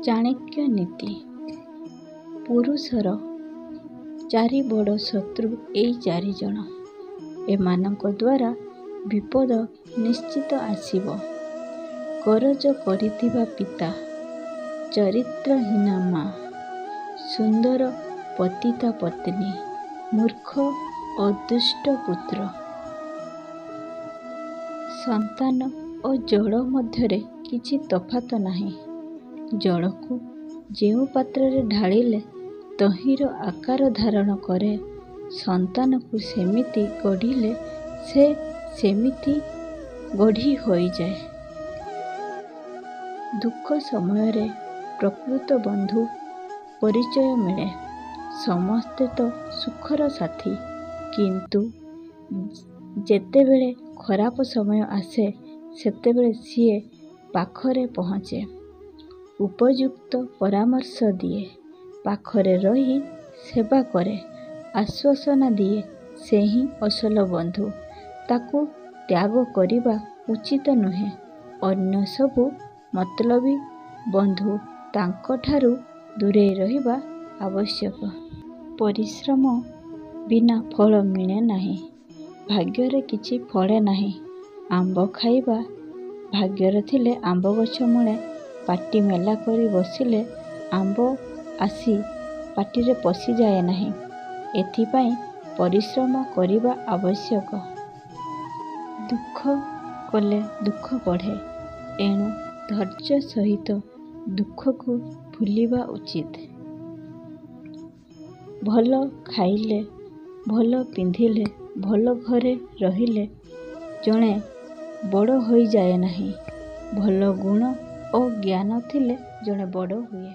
ଚାଣକ୍ୟ ନୀତି। ପୁରୁଷର ଚାରି ବଡ଼ ଶତ୍ରୁ ଏଇ ଚାରିଜଣ। ଏମାନଙ୍କ ଦ୍ୱାରା ବିପଦ ନିଶ୍ଚିତ ଆସିବ। କରଜ କରିଥିବା ପିତା, ଚରିତ୍ରହୀନା ମା, ସୁନ୍ଦର ପତିତା ପତ୍ନୀ, ମୂର୍ଖ ଓ ଦୁଷ୍ଟ ପୁତ୍ର। ସନ୍ତାନ ଓ ଜଳ ମଧ୍ୟରେ କିଛି ତଫାତ ନାହିଁ। ଜଳକୁ ଯେଉଁ ପାତ୍ରରେ ଢାଳିଲେ ତହିଁର ଆକାର ଧାରଣ କରେ, ସନ୍ତାନକୁ ସେମିତି ଗଢ଼ିଲେ ସେ ସେମିତି ଗଢ଼ି ହୋଇଯାଏ। ଦୁଃଖ ସମୟରେ ପ୍ରକୃତ ବନ୍ଧୁ ପରିଚୟ ମିଳେ। ସମସ୍ତେ ତ ସୁଖର ସାଥୀ, କିନ୍ତୁ ଯେତେବେଳେ ଖରାପ ସମୟ ଆସେ, ସେତେବେଳେ ସିଏ ପାଖରେ ପହଞ୍ଚେ। ଉପଯୁକ୍ତ ପରାମର୍ଶ ଦିଏ, ପାଖରେ ରହି ସେବା କରେ, ଆଶ୍ୱାସନା ଦିଏ, ସେ ହିଁ ଅସଲ ବନ୍ଧୁ। ତାକୁ ତ୍ୟାଗ କରିବା ଉଚିତ ନୁହେଁ। ଅନ୍ୟ ସବୁ ମତଲବୀ ବନ୍ଧୁ, ତାଙ୍କଠାରୁ ଦୂରେଇ ରହିବା ଆବଶ୍ୟକ। ପରିଶ୍ରମ ବିନା ଫଳ ମିଳେ ନାହିଁ। ଭାଗ୍ୟରେ କିଛି ଫଳେ ନାହିଁ। ଆମ୍ବ ଖାଇବା ଭାଗ୍ୟରେ ଥିଲେ ଆମ୍ବଗଛ ମୂଳେ ପାଟି ମେଲା କରି ବସିଲେ ଆମ୍ବ ଆସି ପାଟିରେ ପଶିଯାଏ ନାହିଁ। ଏଥିପାଇଁ ପରିଶ୍ରମ କରିବା ଆବଶ୍ୟକ। ଦୁଃଖ କଲେ ଦୁଃଖ ବଢ଼େ। ଏଣୁ ଧୈର୍ଯ୍ୟ ସହିତ ଦୁଃଖକୁ ଭୁଲିବା ଉଚିତ। ଭଲ ଖାଇଲେ, ଭଲ ପିନ୍ଧିଲେ, ଭଲ ଘରେ ରହିଲେ ଜଣେ ବଡ଼ ହୋଇଯାଏ ନାହିଁ, ଭଲ ଗୁଣ ଓ ଜ୍ଞାନ ଥିଲେ ଜଣେ ବଡ଼ ହୁଏ।